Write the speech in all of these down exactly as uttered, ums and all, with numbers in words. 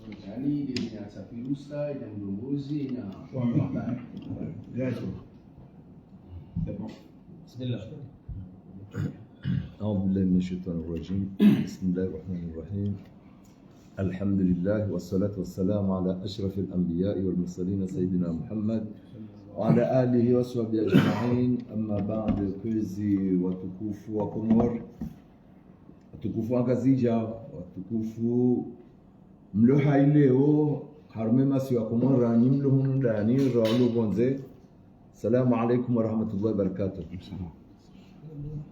Yaani, ile ina safirusa, ina mlongozi, ina Bien sûr. C'est bon. بسم الله. أعوذ بالله من الشيطان الرجيم. بسم الله الرحمن الرحيم. الحمد لله والصلاة والسلام على أشرف الأنبياء والمرسلين سيدنا محمد وعلى آله وصحبه أجمعين. أما بعد, kwezi watukufu wa Komori, watukufu wa Ngazidja, watukufu mlo hai leo, harumwa masiwa ya Komori, na nyi mlo hunu ndani, na walo pvondze. Salamu alaikum wa rahmatullahi wa barakatuh.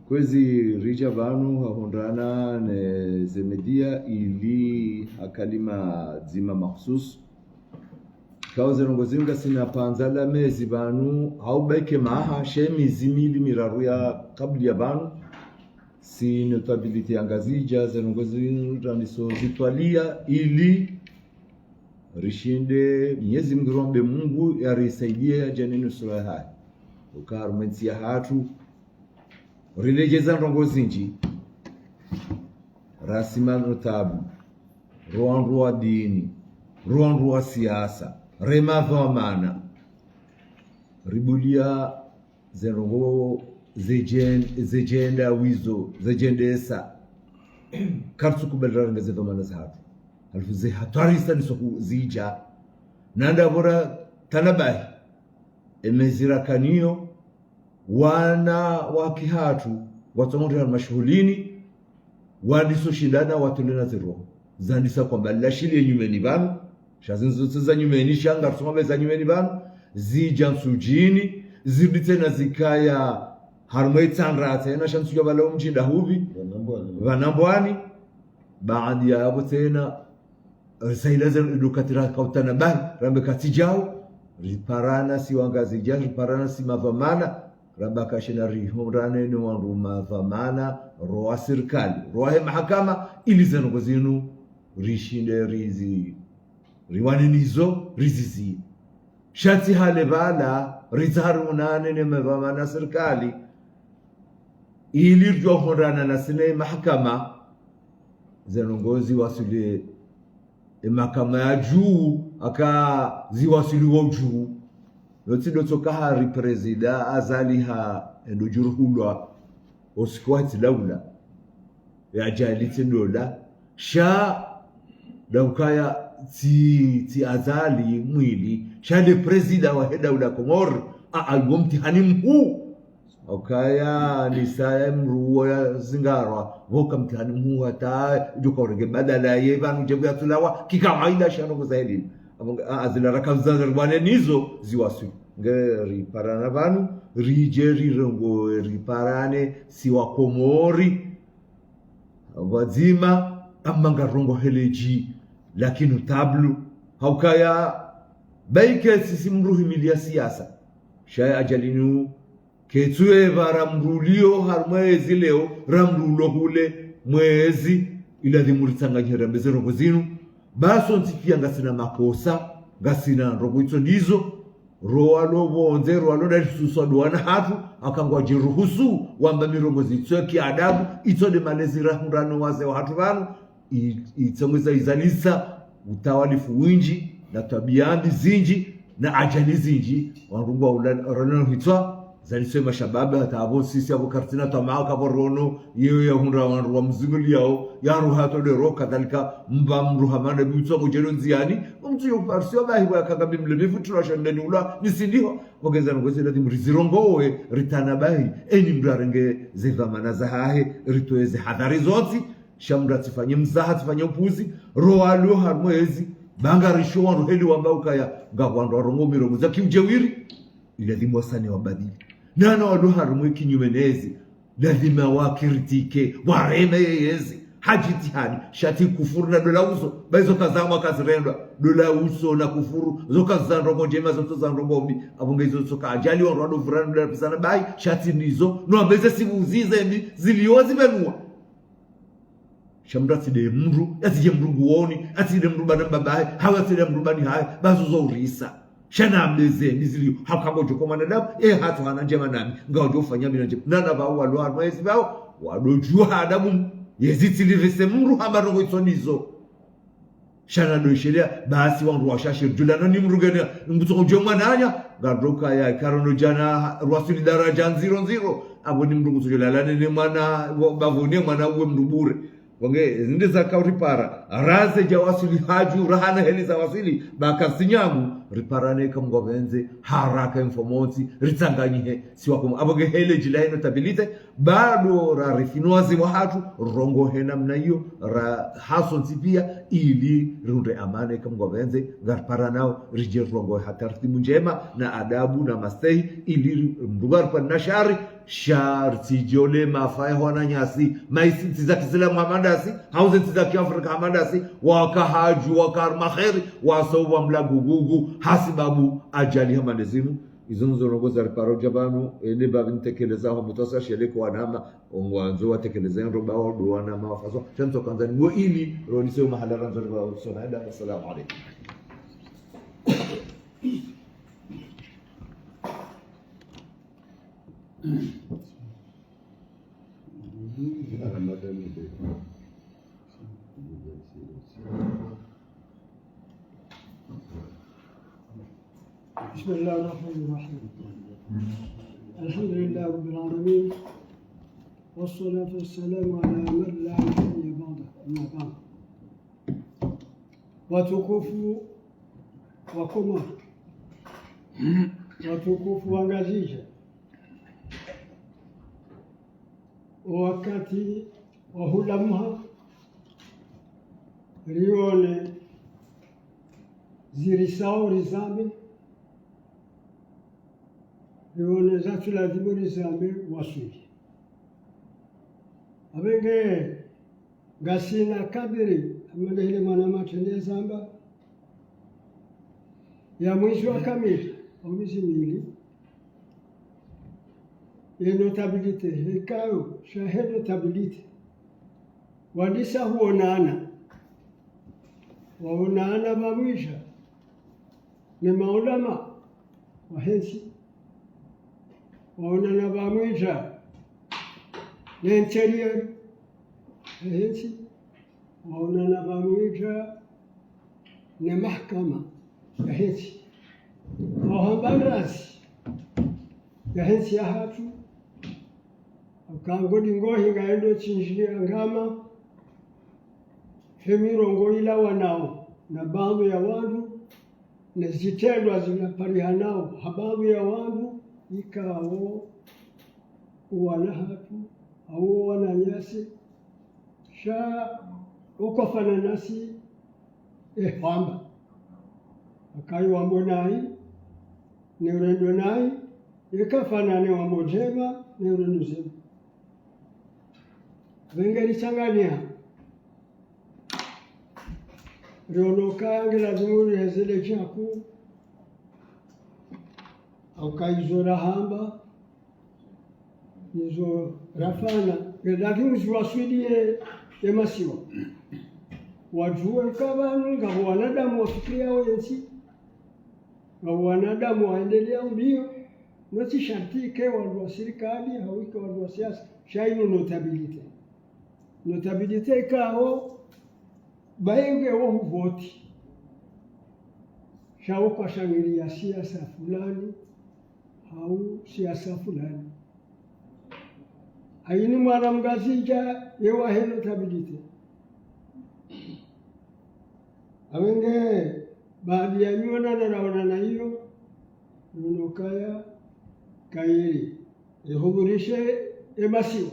Kwezi ridja pvanu hahundrana ne ze media ili ha kalima dzima makhsus. Ikao ze ndrongoo zinu ngasina pvandza la mezi pvanu, hau baike maha, she mezi mili miraru ya kabla ya pvanu, si notabilité ya Ngazidja, ze ndrongoo zinu randiso zitwalia ili rishinde, Mwenyezi Mungu, rombe Mungu yarisaidie yadje ne nusura yahahe. Uka harumwa entsi yahatru, riledjeza ndrongoo zindji, rasi ma notable, ro wandru wa dini, ro wandru wa siasa, re madhwamana, ribulia ze ndrongoo zedjen-, zedjenda wizo, zedjendesa. Karitsu kubali rarenge ze dhwamana zahatru. Halafu ze hatwari zisa niso ku-, zidja. Na ndapvo ratanabahi, emezi rakanayo, wana wa kihatru, watsongorera mashuhulini, wandiso shindana watolwe na ze roho. Zandisa kwamba lashili ye nyumeni pvanu, sha zinu zontsi za nyumeni, sha ngarisoma be za nyumeni pvanu, zidja Ntsudjini, zirudi tsena zikaya harumwa Itsandra tsena, sha Ntsudja pvala omdji ndahupvi, pvanu Mbwani. Baada ya yapvo tsena, eh, saila zenu ido katira kautanabahi, rambe katsidjao, riparana si Wangazidja, riparana si madhwamana, ramba kashina rihundrane ne wandru madhwamana, ro wa sirikali, ro wahe mahakama, ili ze ndrongoo zinu rishinde rizi, riwane nizo, rizizi. Sha tsi hale pvala, ritsaha rionane ne madhwamana sirikali, ili ridjo hundrana na si ne mahakama, ze ndrongoo ziwaswili e mahakama ya juu, aka ziwaswili wo juu. Lotsi ndo tsoka hari prezida Azali ha endo djuruhulwa, o usiku wa tsi daula. Ya ajali tsi daula. Sha, daukaya tsi, tsi Azali mwili. Sha nde prezida wahe daula Komori, a, a, uwo mtihani mhuu. Ukaya nisaya mdru uwo yazingarwa, pvoka mtihani mhuu hata, idjo kaurenge badala ye pvanu dje pvuyatulawa, kikawaida sha ndrongoo za elimu. Apvo nge, a, a, zila raka zazari wane nizo, ziwaswili. Nge riparana pvanu, ridje rirongowe, riparane, si Wakomori, pvadzima, amma ngarongoa heledji, lakini tablu, haukaya, baike sisi mdru himiliya siasa. Sha ye ajali inu, ketsu epva ra mdru ulio harumwa ezi leo, ra mdru ulo hule mwezi, iladhimu ritsanganye rambe ze ndrongoo zinu. Ba sontsi pia ngasina makosa, ngasina ndrongoo itso ndizo, ro walo pvondze, ro walo ndani hususwa ndo wana hatru, aka ngwadjiruhusu, wamba mirongozi itso ya kiadabu, itso nde malezi rahundrana no wazee wahatru pvanu, i-, itsongeza izalisa, utawalifu windji, na twabia mbi zindji, na ajali zindji, wandru ngwaula, rona hitswa, zalisa mashababi, hata apvo sisi apvo karitsina twamaa, kapvo rono, yeyo yahundra wandru wa mzingo liyao, yaruha todero, kadhalika, mba mdru hamana, butso kujelo ndziani, mdru yo parisiwa bahi, wa kanga bimle, bifutiro shandeni ula, nisindiho, pvo nge ze ndrongoo zila ladhimu rizirongowe, ritanabahi, eni mdru arenge ze dhwamana zahahe, ritowe ze hadhari zontsi, sha mdru atsifanye mzaha, atsifanye upuzi, ro walo harumwa ezi, ba ngarisho wandru heli wamba ukaya, ngapvo wandru warongoa mirongozi ya kiujewiri, iladhimu wasane wabadili. Na wana walo harumwa kinyume nezi, ladhima wakritike, wareme yeyezi, ha jitihadi, sha tsi kufuru na dola uso, ba izo kazamwa kazirendwa, dola uso na kufuru, zo kazi za ndrongoo ndjema, zo tsi za ndrongoo mbi, apvo nge izo tsoka ajali, wandru wado vurana dola pisana bahi, sha tsi ndizo, no wambeze sibuzize mbi, zilio zibenua. Sha mdru atsi nde mdru, atsi nde mdru nguoni, atsi nde mdru bana mbabahe, hawu atsi nde mdru bani hahe, ba zo zo urisa. Sha na ambeze mbi zilio, hauka ngodjo kwa mwanadamu, e hatru hana ndjema nami, ngaudjo ufanya mbi na ndjema. Nana pvao walo harumwa ezi pvao, wado djuha adabu, yezi tsi livise mdru hamba ndrongoo itso ndizo. Sha na ndo isheria, basi wandru washashi, djulana ni mdru ngena, ngutsongo djo mwananya, ngadroka ya, karono djana, rwaswili daraja ndziro ndziro, apvo ni mdru ngutsongo djulana ni mwana, wa, bapvo ni mwana uwe mdru bure. Wange, zinde zaka uripara, raze dja waswili hadju, rahana heli za waswili, baka sinyamu, ripara neka Mngu pvendze, haraka mfomontsi, ritsanganyihe, si wakomo. Apvo nge hele djila ino notabilité, bado rarifinua ziwa hatru, rongohe namna iyo, ra hasontsi pia, ili rihundre amani eka Mngu pvendze, ngaripara nao, ridje rongohe ha tartibu ndjema, na adabu, na mastehi, ili mdru ngaripara na shari, shari tsidjole mafaye ho wananyasi, maisi ntsi za kiislamu hama ndasi, hau ze ntsi za kiafrika hama ndasi, waka hadju, waka maheri, waso wa mlagugugu, hasibabu ajali hama ndezinu, izo ndzo ndrongoo zaripara udja pvanu, ene babi ntekeleza ho mutasa sheleko wanama, ongwandzo watekeleza ndro bawo ndo wanama wafaso, sha ntso kandza ni ngo ili, ronise mahala randzo riba usona eda, assalamu alaikum. بسم الله الرحمن الرحيم. الحمد لله رب العالمين، والصلاة والسلام على من لا نبي بعده، أما بعد. Watukufu wa Komori, watukufu wa Ngazidja, wakati wa hulamuha, rione zirisao rizambe, rione zatsu lazimu rizambe waswili. Apvenge ngasina kadiri, hama ndehele mwana matrende zamba, ya mwezi wa kamili, au miezi mili, ye notabilité, hekayo, sha he notabilité, wandisa huonana, waonana pvamwedja ne maulama wahe ntsi, waonana pvamwedja ne intérieur yahe ntsi, waonana pvamwedja ne mahakama yahe ntsi, wahamba ndrazi yahe ntsi yahatru, uka ngodi ngohi ngayendo tsindjiliya ngama, he mirongoo ilawanao na baadhwi ya wandru, ne zitrendwa zilaparihanao ha baadhwi ya wandru, ikao owana hatru, au owananyasi, sha okofana nasi, ehwamba. Akayi wambo nayi, ne urendo nayi, ekafana ne wambo ndjema, ne urendo ndjema. Pvenge ritsangania, riono ukaya nge lazimu rihezele djaku, au kayi zo rahamba, nizo rafanya, nge lazimu ziwaswiliye ye masiwa. Wadjuwe uka pvanu ngapvo wanadamu wafikiriyao ye ntsi, ngapvo wanadamu waendeleao mbio, no tsi sharti ike wandru wa sirikali, hau ike wandru wa siasa, sha inu notabilité. Notabilité ikao, bainge wo huvoti, sha wo kwashangiriya siasa fulani, hau siasa fulani. Ayini mwana Mngazidja ye wahe notabilité. Apvenge baadhwi ya mionano raonana iyo, riono ukaya kayiri rihudhurishe ye masiwa.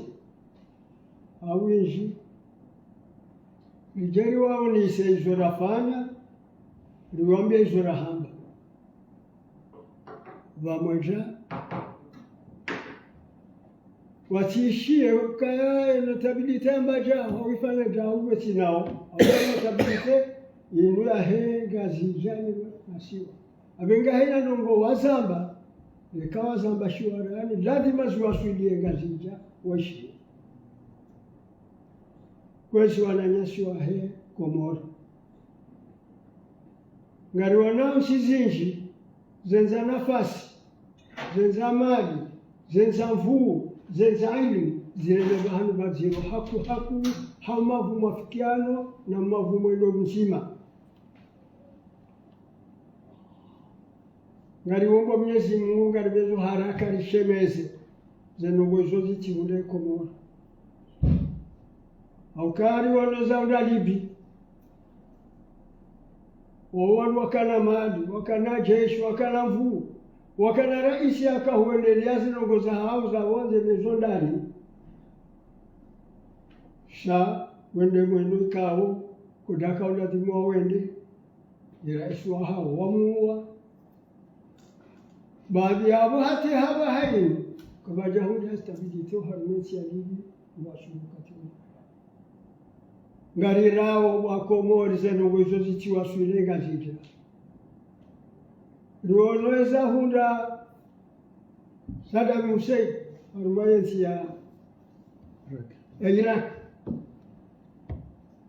Awindji, ridje riwaonese izo rafanya, riwambiye izo rahamba. Pvamwedja, watsishiye ukaya ye notabilité yamba dja, hau ifanya dja, hau wetsi nao, hau ye notabilité inu yahe Ngazidja ne masiwa. Apvenge hayina ndrongoo wazamba, neka wazamba shiwarani, lazima ziwaswiliye Ngazidja, waishiye. Kwezi wananyasi wahe Komori. Ngariwonao ntsi zindji, zendza nafasi, zendza mali, zendza nvuu, zendza ilimu, zireme pvahanu pvadziro haku haku, ha umavu mwafikiano, na umavu mwendo mdzima. Ngariombo Mwenyezi Mungu, ngaripvendzo haraka rishemeze ze ndrongoo izo zitsihundre Komori. Hauka riwono za undra Libye. Wo wandru wakana mali, wakana jeshi, wakana nvuu, wakana raisi yaka huwendelea ze ndrongoo zahao za wandze ne zo ndani. Sha wende mwendo ikao, kudaka ulazimu wawende, ye raisi wahao wamuwa. Baadhi yapvo hata hapvaha inu, kapvadja hundra stabilité harumwa entsi ya Libye, washuruka tena. Ngarirao wa Komori ze ndrongoo izo zitsiwaswili ngazidja. Riwono eza hundra Saddam Hussein, harumwa entsi ya, ya Iraq.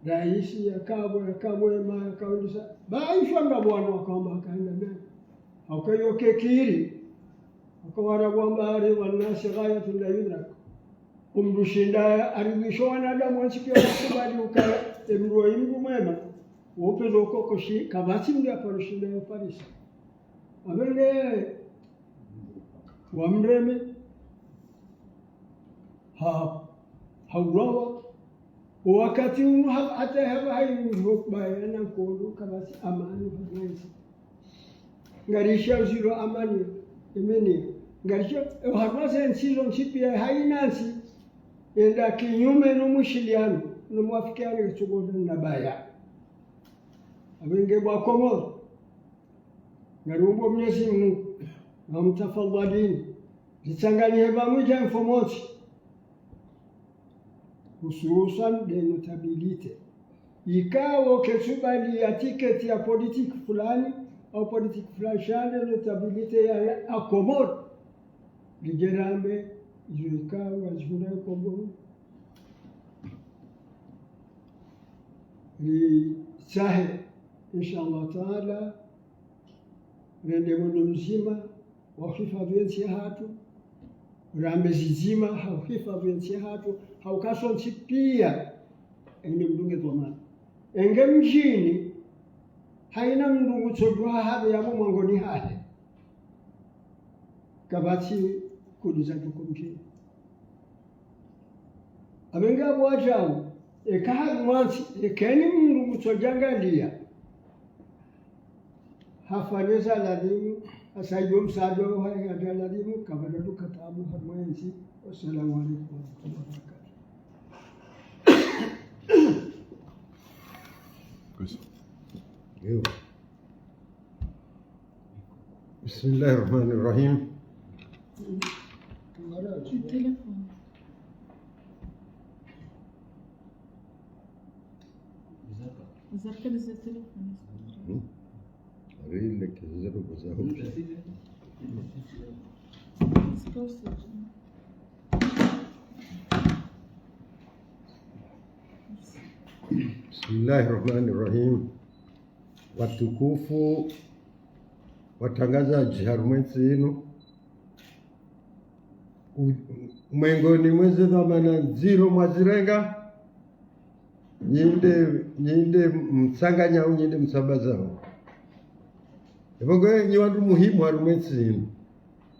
Raisi yaka pvo, yaka mwema, yaka undisa. Ba ifanga pvwanu wakamba akaenda naye. Hauka iyo kekiri. Hauka warabu wamba ari wa nasi ghayatun la yudrak. Omndru shinda ari mwisho wanadamu wontsi pia wakubali uka emndru wa imndru mwema. Wopvezo koko shi, kapvatsi mndru yaparo shinda yaparisa. Apvenge wamreme, ha, hauwawa. Owakati unu ha, hata hapvaha inu hukubaya na nkodo kapvatsi amani hapvaha inu. Ngarishiya uziro amani, emeni. Ngarishiya, e, harumwa ze ntsi zontsi pia haina ntsi yenda kinyume no mwishiliano, no mwafikiano yetsogoda na baya. Apvenge pvwa Komori. Ngariombo Mwenyezi Mungu, na mtafadhalini, zitsanganyihe pvamwedja mfumontsi, hususwani nde notabilité. Ikao ketsubali ya tiketi ya politiki fulani, au politiki fulani, sha nde notabilité ya, ya Komori. Ridje rambe, izo ikao, ngazihundra Komori. Ritsahe, insha Allah Taala, rende mwendo mdzima wa uhifadhwi entsi yahatru, rambe zidzima ha uhifadhwi entsi yahatru, hauka sontsi pia, enge mndru nge dhwamana. Enge mdjini, haina mndru ngutsodjuha hapve yapvo mwangoni hahe. Kapvatsi kudiza tuko mdjini. Apvenge apvo wadjau, eka harumwa ntsi, eka eni mndru ngutsodjangaliya. Hafanye za lazimu, hasaidiye msaada wa hahe hadja lazimu, kapvadja tuka tabu harumwa entsi. Wassalamu alaikum warahmatullahi wabarakatuh. Kwezi. Ewa. بسم الله الرحمن الرحيم. Le téléphone. Vous appelez le téléphone. Hmm. Ari le ke zero ko za hu. بسم الله الرحمن الرحيم. Watukufu watrangazadji harumwa entsi inu, u-, mwengoni mwa ze dhwamana ndziro mwazirenga, nyi nde, nyi nde mtsanganyao, nyi nde msambazao. Epvo nge nyi wandru muhimu harumwa entsi inu.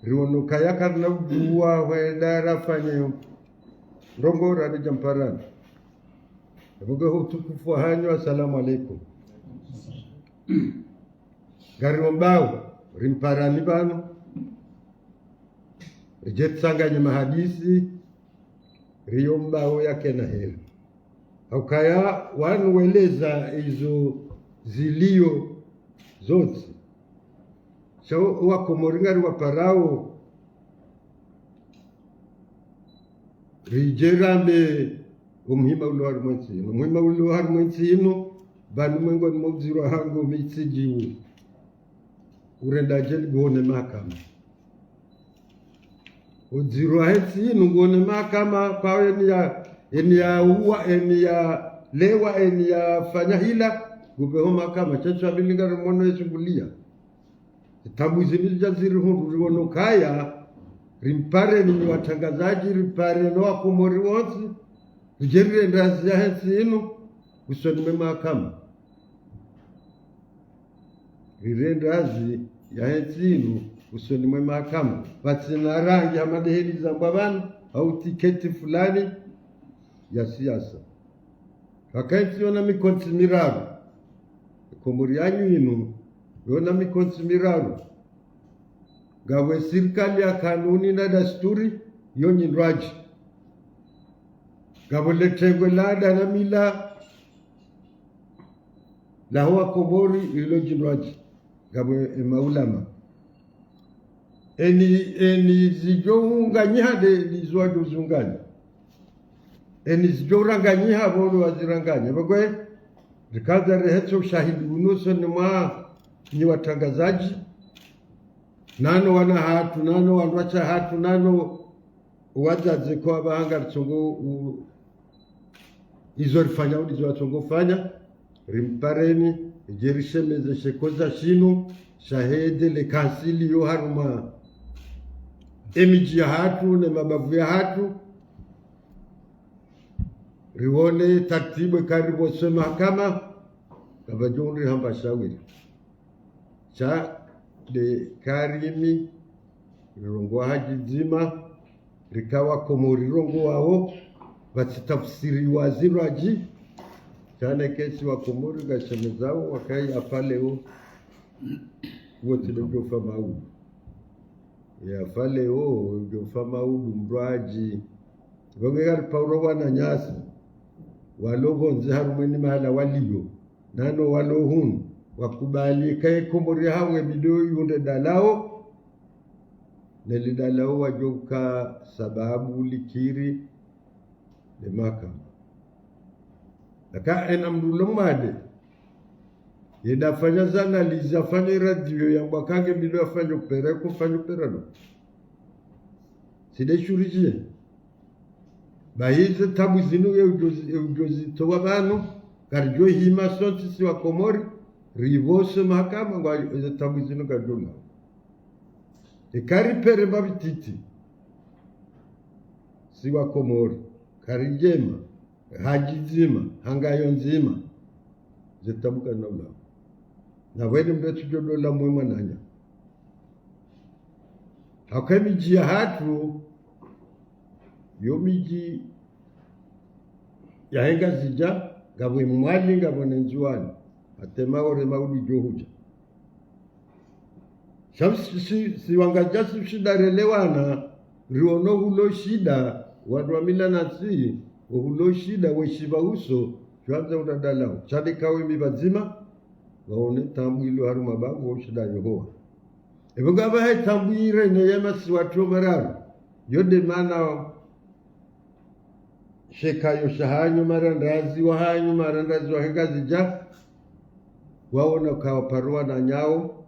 Riwono ukaya karina ubuwa hwenda rafanye ndrongoo radja mparani. Epvo nge ho utukufu wahanyu, assalamu alaikum. Ngariombao, rimparani pvanu, ridje ritsanganye mahadisi, riombao yakena heri. Haukaya wanu weleza izo zilio zontsi. Sha wo Wakomori ngariwaparao, ridje rambe omuhima ulio harumwa entsi inu. Omuhima ulio harumwa entsi inu, pvanu mwengoni mwa udziro wahangu mi tsidjiwu. Urenda dje nguone mahakama. Udziro wahe ntsi inu nguone mahakama, kwa eni ya, eni ya uwa, eni ya lewa, eni ya fanya hila, ngupveho mahakama, shesha pvili ngarimono yeshughuliya. Zitabu zinu zidja zirihundru riwono ukaya, rimpareni nyi watrangazadji, rimpareni no Wakomori wontsi, ridje rirende hazi yahe ntsi inu, usoni mwe mahakama. Rirende hazi, yahe ntsi inu usoni mwe mahakama. Pvatsina rangi hama de heli zambwa pvanu, hau tiketi fulani ya siasa. Pvaka entsi yona mikontsi miraru. Komori yanyu inu, yona mikontsi miraru. Ngapvo sirikali ya kanuni na dasturi, yo nyindrwadji. Ngapvo le tengwe la ada na mila, la ho wa Komori, ilo nyindrwadji. Ngapvo e maulama. Eni, eni zidjo unganyiha de, eni zo wadjo zunganya. Eni zidjo uranganyiha pvo ndo waziranganya. Pvakwe, rikaza rehetso ushahidi unu usoni mwa nyi watrangazadji. Nano wana hatru, nano wandru washe hatru, nano wadzadze ko apvaha nga ritsongo u-, izo rifanya uli izo watsongo fanya, rimpareni, idje rishemeze she koza shinu, shahe de le kansili yo harumwa emidji ya hatru, ne mabavu ya hatru, riwone tartibu eka ripvoswe mahakama, kapvadjo undri hamba shawiri. Sha de karimi, rirongoa ha djidzima, rika wa Komori rongoao, pvatsi tafsiri wa zindrwadji, sha neka esi wa Komori ngashemezao, wakayi apvaleo, wo tsi de udjo fa maudu. Ya apvaleo, udjo fa maudu mndrwadji. Pvangwe ngari pvauro wananyasi, walo pvondze harumwa eni mahala waliyo. Nano walo hunu, wakubali eka ye Komori hawe bidi yunde dalao, ne li dalao wadjo uka sababu likiri le mahakama. Aka ena mndru lo mwade, ye de afanya zana liza afanye radio yambwa eka nge bidi afanye opera, ko fanye opera no. Tsi de shurijiye. Bahi ze taabu zinu ye udjo zi-, ye udjo zitowa pvanu, karidjo hima sontsi si wa Komori, ripvose mahakama ngwa ze taabu zinu karidjo na. Eka ripere mbapvi titi, si wa Komori, karidjema, ha djidzima, ha ngayo ndzima, ze taabu karina ulawa. Na pvwene mndru tsi djo dola mwe mwananya. Haka emidji ya hatru, yo midji yahe Ngazidja, ngapvo Mwali, ngapvo ne Ndzuwani. Hata Maore maudu djo hudja. Sha si, si, si wangazidja si shida relewana, riono hulo shida, wandru wa mila na ntsi, wo hulo shida, we shipva uso, shwandza udadalao. Sha de kawe mi pvadzima, waone taabu ilo harumwa bavu, wo shida yohowa. Epvo ngapvahe taabu irene ye masiwa trio mararu. Yo de mana shekayo shahanyu marandazi wahanyu, marandazi wahe Ngazidja. Waona uka waparo wananyao,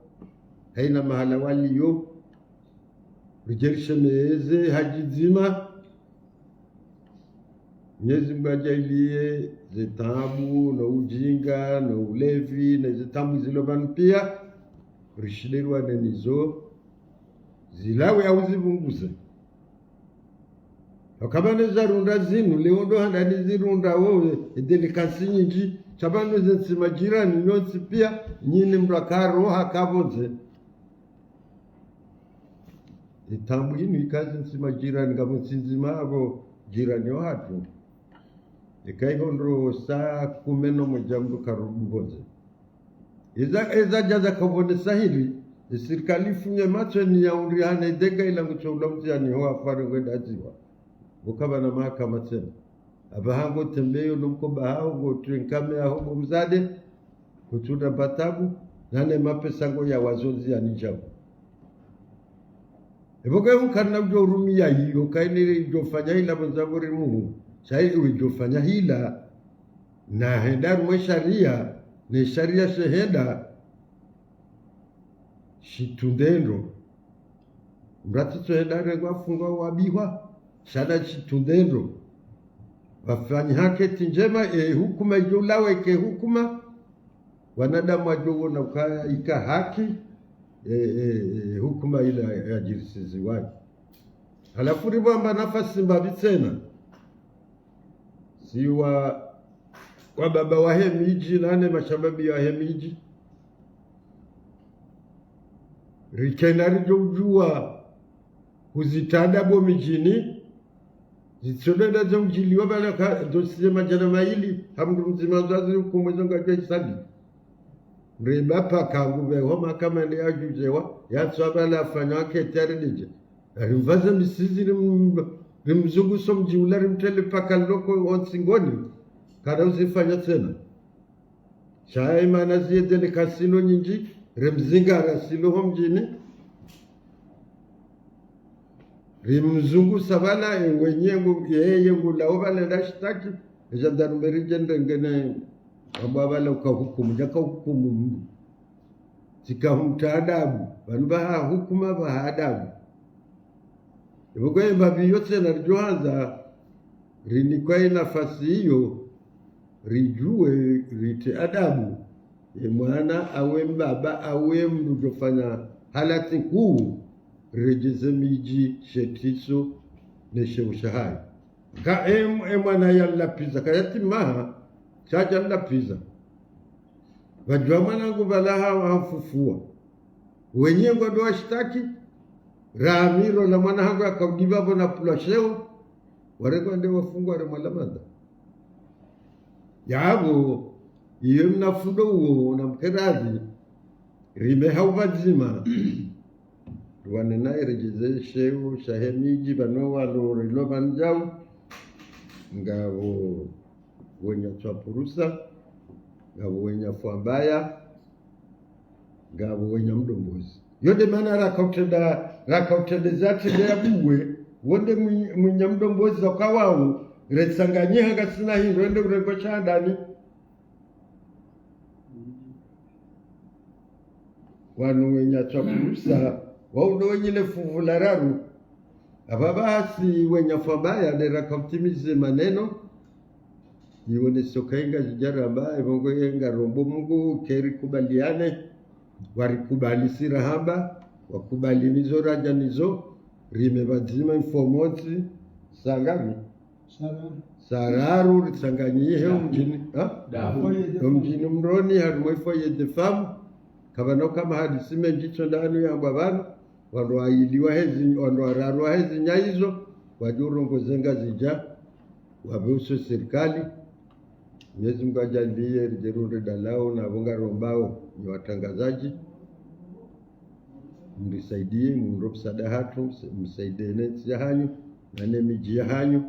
haina mahala waliyo. Ridje rishemeze ha djidzima. Mwenyezi Mungu ajaliye ze taabu, no ujinga, no ulevi, ne ze taabu zilo pvanu pia, rishinde rwane nizo, zilawe au zipvunguze. Haka pvanu eza runda zinu, leo ndo handani zirunda wo, e délinquance nyindji, sha pvanu ze ntsi majirani, nyontsi pia, nyinyi mndru aka roha kapvondze. Ye taabu inu ika ze ntsi majirani, ngapvo ntsi ndzima apvo jirani yo hatru. Eka iho ndro saa kume no mwedja mndru karudi pvondze. Eza, eza djaza kapvonesa hili, ye sirikali ifunye matso ni ya undri hane dega ila ngutso ula mtsi yani ho afare ngwenda adziwa. Pvo kapvana mahakama tsena. Apvaha ngo tembeyo no mkoba haho, ngo twenkame haho, ngo mzade, kutsunda pvatabu, nane mapesa ngo ya wazo ndzia ni djabu. Epvo ke unkarina udjo urumia iyo, kaine idjo fanya hila pvondza pvo rimuhu, sha iwe idjo fanya hila, na henda harumwa sharia, ne sharia shehenda, shitunde ndro. Mndru atsitso henda harengwa afungwa wabihwa, sha na shitunde ndro. Pvafanyiha anketi ndjema, e hukuma idjo ulawa ike hukuma, wanadamu wadjo wona ukaya ika haki, e, e, e, hukuma ila yadjirisiziwa. Halafu ripvo amba nafasi mbapvi tsena. Si wa, wababa wahe midji, nane mashababi wahe midji. Rikena ridjo udjuwa kuzitadabo midjini, zitsodonda zo mdjiliwa bala ka, zo size madjana mayili, ha mndru mdzima zo azihukumwe zo ngadjo isabi. Mreba paka ngupve homa kama ndi yadjudjewa, yatswa bala afanya wakati arididje. Arimvaza misizi rim-, rimzunguso mdji ula rimtele paka loko ontsingoni, kada uzifanya tsena. Sha imana ziyedele kasilo nyindji, remzingara silo ho mdjini. Rimzungusa bala, e wenye ngu, yeye ngu lao bala nda shitaki, e gendarmerie djendengene, amba bala ukahukumu, djaka hukumu mndru. Tsika humta adabu, pvanu pvaha hukuma pvaha adabu. Ipvo kwa emba pviyo tsena ridjo handza, rinikwa inafasi iyo, ridjuwe, rite adabu. E mwana, awe mbaba, awe mndru djofanya halati nkuu, ridjeze midji, she tiso, ne sheo shahayo. Ka em-, emwana yalapviza, ka yatimaha, shadja lapviza. Pvadjuwa mwanangu pvala ha, hamfufuwa. Wenye ngwado washitaki, ramiro la mwana hangu yakaudiba pvo na pulwa sheo, warengwa nde wafungwa re mwalamanda. Yapvo, iyo mnafundo uwo, na mkerazi, rime ha upvadzima. Rwanena iredjeze sheo, shahe midji, pvanu walo rilo pvandjau. Ngapvo wenya Tswapurusa, ngapvo wenya Fwambaya, ngapvo wenya Mdombozi. Yo nde mana rakautenda, rakautendeza tende ya buwe, wo nde mwi-, mwinya Mdombozi wakawawo, retsanganyiha ngasina hindru, ende urengwa shandani. Wanu wenya Tswapurusa, waudo wenyi le fuvu la raru. Apva basi wenya Fwambaya nde rakautimize maneno. Iwo ne soka inga zijaramba, ipvo ngo yenga rombo Mungu, keri kubaliane. Warikubali si rahamba, wakubali nizo radja nizo, rime pvadzima informoti, sangami. Sararu. Sararu, ritsanganyihe, omdjini, ha? Dahu. Omdjini Mroni, harimwa ifo ye defamu, kapvana ukama hadisi mendji tso ndanu yambwa pvanu, wandru wayili wahezi, wandru wararu wahezi nyaizo, wadjo urongoze Ngazidja, wapve uso sirikali. Mwenyezi Mungu adjaanliye ridje runde dalao na pvo ngarombao ni watrangazadji. Mrisaidie, mndro msaada hatru, msa-, msaidie ne ntsi yahanyu, na ne midji yahanyu.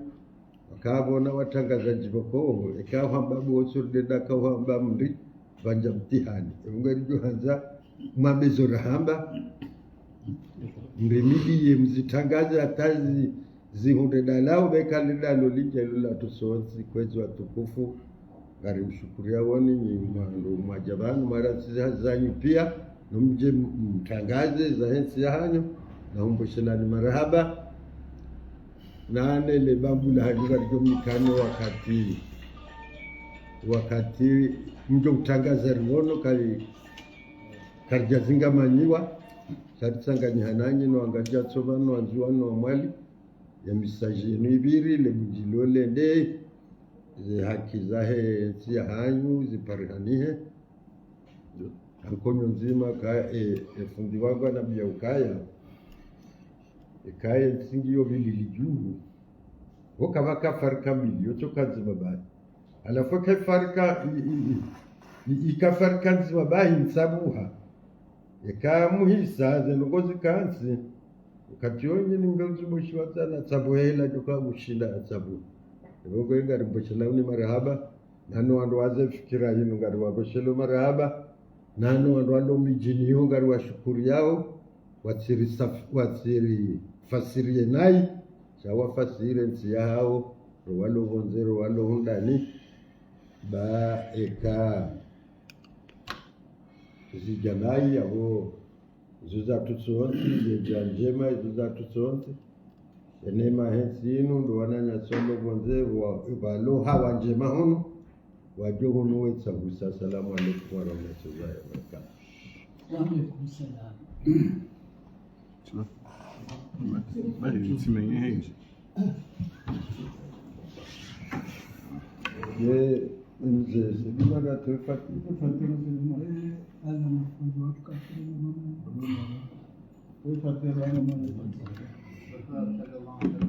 Wakapvo na watrangazadji pvoko, eka hwamba pvo tsurudeda ka hwamba mri, pvandja mtihani. Epvo ngaridjo handza, mwambe zo rahamba, mrimiliye mzitrangaze hata zi-, zihundre dalao, beka lidalo lidja lula tusontsi, kwezi watukufu. Ngarimshukuriyawo ni nyi mwandru mwadja pvanu, mara ntsi za-, zanyu pia, no mdje m-, mtrangaze zahe ntsi yahanyu, na humbushelani marahaba. Nane le bambu lahanyu ngaridjo mnikane wakati, wakati mdjo utrangaza riwono kari, karidja zingamanyiwa, sha ritsanganyiha nanyi no wangadja tso pvanu, no wandzuwani, no wamwali, ya misaji yenu ipviri, le mdjilo lende, ze haki zahe ntsi yahanyu ziparihanihe. Hankonyo ndzima ka, e, e fundi wangu anambia ukaya, e kaya ntsi ngiyo pvilili djuu. Wo kapvaka farika mbili, yo tsoka ndzima bahi. Halafu eka farika, i, i, i, i, ika farika ndzima bahi ntsabuha. Eka muhisa, ze ndrongo zika ntsi, wakati wonyi ni mbe uzibushi wa tsana, tsabuha hela djoka mushinda tsabuha. Epvo ngo inga rimboshela uni marahaba, nano wandru waze fikira yinu ngariwaboshelo marahaba, nano wandru walo midjini yo ngariwashukuriyao, watsiri saf-, watsiri fasiriye nayi, sha wafasiriye ntsi yahao, ro walo pvondze, ro walo hundani, ba eka zidja nayi yapvo, izo zatru tsontsi, zedja ndjema, izo zatru tsontsi. Enema he ntsi inu, ndo wananyasi walo pvondze, wa-, walo hawa ndjema hunu, wadjo hunu wetsa husa. Assalamu alaikum warahmatullahi wabarakatuh. Wa alaikum salam. Bali, tsimenye henji. Ye, mze, sedima gato fati, fati.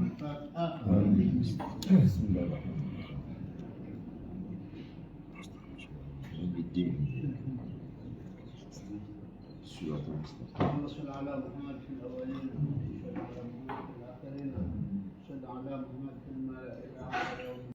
الفاتحة. بسم الله الرحمن الرحيم. اللهم صل على محمد في الأولين، وصل على محمد في الآخرين، وصل على محمد في الملأ الأعلى يوم